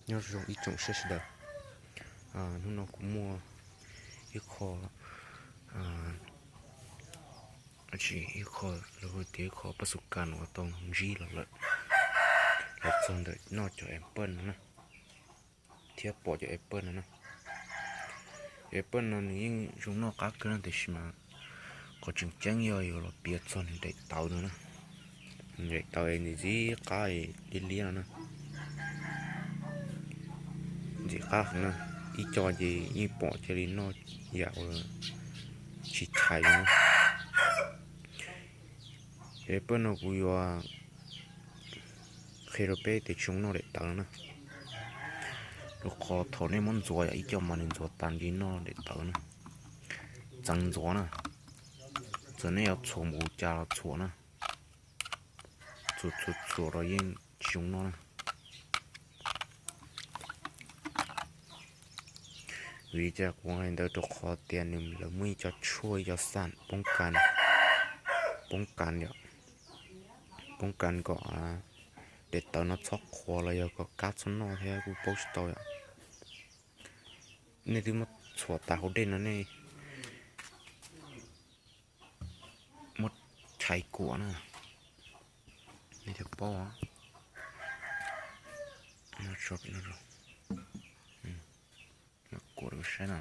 Nyob zoo ib tsoom saib sawv daws, hnub no kuv muaj ib qho, ib qho, lawv hu tias ib qho paj xu kas uas tau ntsib los lawm, los txog ntawm noj cov apple no na, thiab pom cov apple no na. Cov apple no nws yeej zoo noj qab kawg na, tiam sis mas qhov tseem ceeb yog yuav los piav txog nws daim tawv no na. Nws daim tawv es nws ntxim qab liab liab no na. Ntxim qab heev na, ib co ces yeej pom cia li noj yam uas tsis chais li na. Cov apple no kuv yuav qhia rau peb tias tsis zoo noj daim tawv no na. Rau qhov thaum nej muab ntxuav yom, ib co mas nws ntxuav tas ntshe noj daim tawv na. Txeev ntxuav na, txawm nej yuav txhuam mus cas los txhuam na, txhuam txhuam txhuam los yeej tsis zoo noj na. Vim li cas kuv hais ntawd? Rau qhov tias nws lawv muaj ib co tshuaj, ib co xam poob kas, poob kas yom, poob kas kom daim tawv no txhob qhuav los yog kom kab txhob noj thiab kuj paub tsis tau yom. Nej twb muab txhuam tas hauv dej no nej muab tshais kuam na, nej thiaj paub. Kuam rau saib na,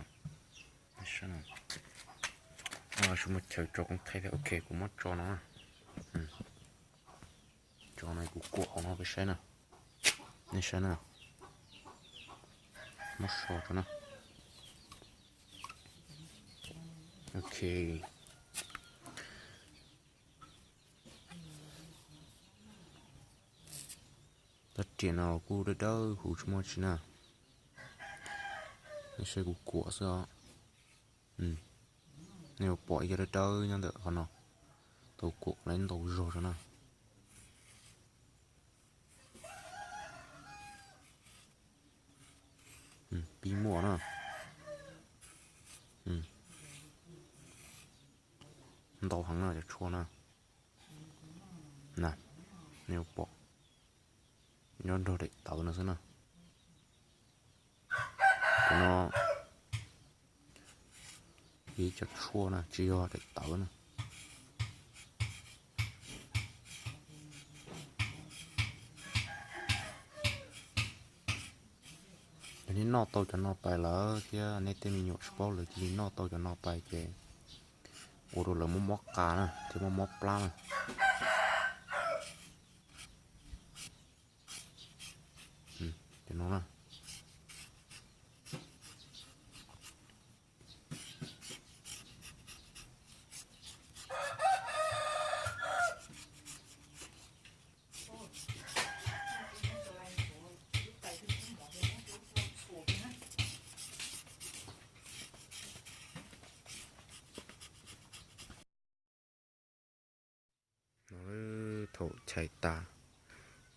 saib na. Tsis muaj chaw tso koob thaij thiab, ok kuv muab tso no na. Tso no kuv kuam hauv no peb saib na. Nej saib na, muab so rau na. Ok. Tag riam no kuj dawb dawb huv tsis muaj tsi na. Nej saib kuv kuam xwb os. Nej yuav pom ib co dawb dawb nyob ntawm qhov no, tau kuam lawv ntau zog rau na. Pib muaj na. Ntau heev na cov tshuaj na. Na, nej yuav pom nyob nrog daim tawv no xwb na. Cov no ib co tshuaj na, tsis yog daim tawv na. Yog nej noj tau cov no pais lawm thiab nej tej me nyuam tsis paub lawv cia li noj tau cov no pais ces ua rau lawv mob mob qa na thiab mob mob plab na. Cov no na. No, thaum chais tas,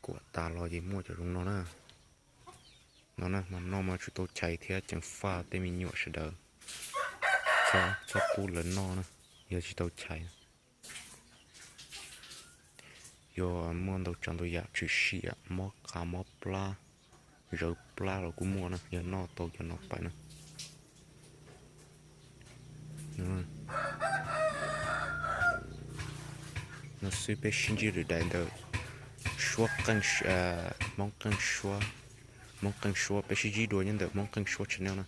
kuam tas los ces muaj cov zoo no na. No na, mas noj mas tsis tau chais thiab ceev faj tej me nyuam sawv daws txhob pub lawv noj na, yog tsis tau chais. Yog muaj ntau tsav ntau yam tshwm sim, mob qa mob plab, zawv plab los kuj muaj na, yog noj tau cov no pais na. No xwb peb sib ntsib lwm daim ntawm suab qeej, Hmoob qeej suab, Hmoob qeej suab, peb sib ntsib dua nyob ntawm Hmoob qeej suab channel na.